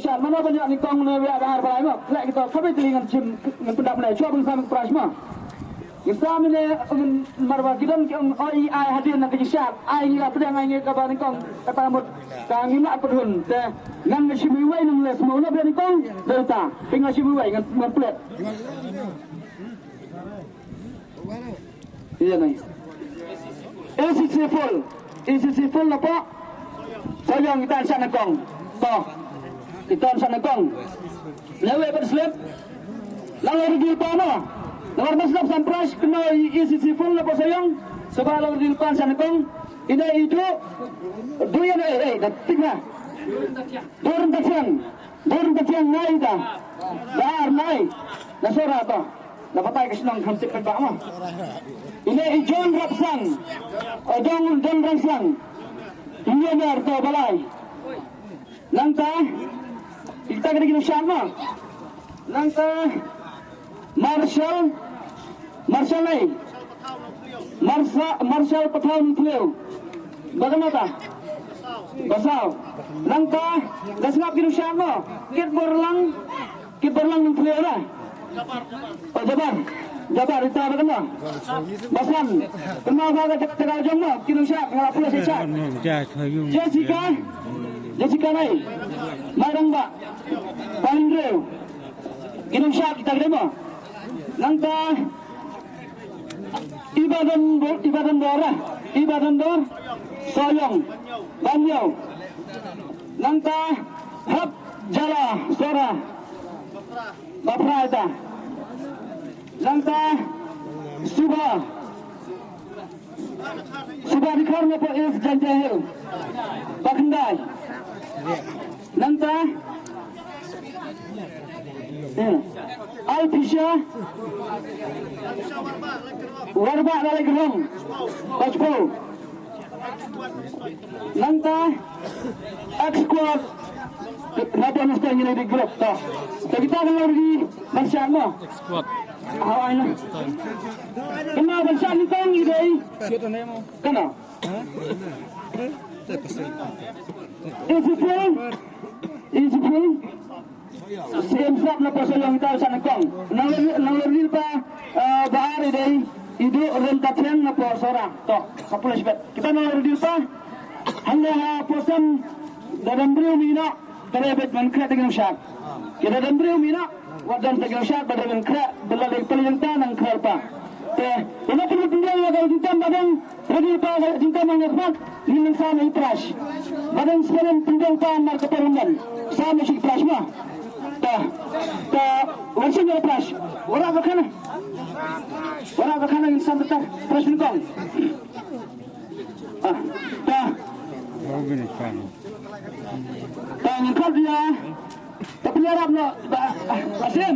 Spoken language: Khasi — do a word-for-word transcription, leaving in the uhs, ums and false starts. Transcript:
Shad mano ban ïoh nyngkong ne wei ar ba lai mo. Leh kita kaba tli ngan shim ngan pyndap ne. Shuwa ban sam prize mo. Ngin sam ne ngan marwa ki don ki ong oi ai hadien na ka jingshad. Ai ngi ka pdiang ai ngi kaba nyngkong kata mut ka ngi ma pdhun te. Ngan shim wei nang les mo na ba nyngkong. Delta. Pynga shim wei ngan ngan plet. Ïa nai. A C C full. A C C full na pok. Soyong kita shad nyngkong. To. Kita shad nyngkong. Lewe pat slip. Lang lagi pa no. Nomor mas lap sampras kena A C C full na pok Soyong. Sebab lagi di depan shad nyngkong. Ini itu. Duyan eh eh dah tiga. Dur Tatiang. Dur Tatiang nai ta. Dar nai. Na Sora to. Na batai ka shnong kham tip ba ma. Ine i John Rapsang. O John John Rapsang. Ine mer to balai. Nangta. Kita kena kena shama. Nangta. Marshal. Marshal nai. Marsa Marshal Pathaw Nongthliew. Ba kano ta? Basaw. Nangta da sngap ki nongshad mo. Kit Borlang. Kit Borlang Nongthliew na. O Jabar. Jabar ita ba kano. Basan. Kynmaw ba ka jaga jong mo ki nongshad nga la pula shisha. Jessica. Jessica nai. Mairang ba. Pandrew. Ki nongshad kita kene mo. Nangta Ibadan Ibadan Dor, Ibadan Dor, Soyong, Banyo. Nangta Hap Jala Sora. Baprada. Nangta Suba. Suba Dikhar na po is Jaintia Hills. Bakhyndai. Nangta. Hmm. Alphisha. Warbah Laikrong. Pachpo. Nangta. X squad. Napa nasta ngini di grup ta. Kita kan lagi masih ano. Squad. Hawa ina. Kena ban shad nyngkong i dei. Kena. Isipul. Isipul. Sim sap na pos Soyong kita shad nyngkong. Nang nang lor pa ba ar i dei. Idu Ren Tatiang na pos Sora. To, sapul sibet. Kita nang lor pa. Hanga ha posam da dam briew mina. Tare bet man kret dengan shad. Kita dam briew mina. Wat dam tang ïa u shad ba dang khreh ba la dei pali jong ta nang khreh pa. Te ina pynlong pynlong ïa ka jingkam ba dang ready pa ka jingkam nang khmat. Ngin nang sam ïa i Prash ba dang snem pynlong pa mar ka por ngan sam ïa i Prash ma. Ta ta wan shin ïa i Prash. Wara ba khana wara ba khana ngin sam ta Prash nyngkong. Ah ta ta ngin khot ïa ta pynïarap noh ba ba snem.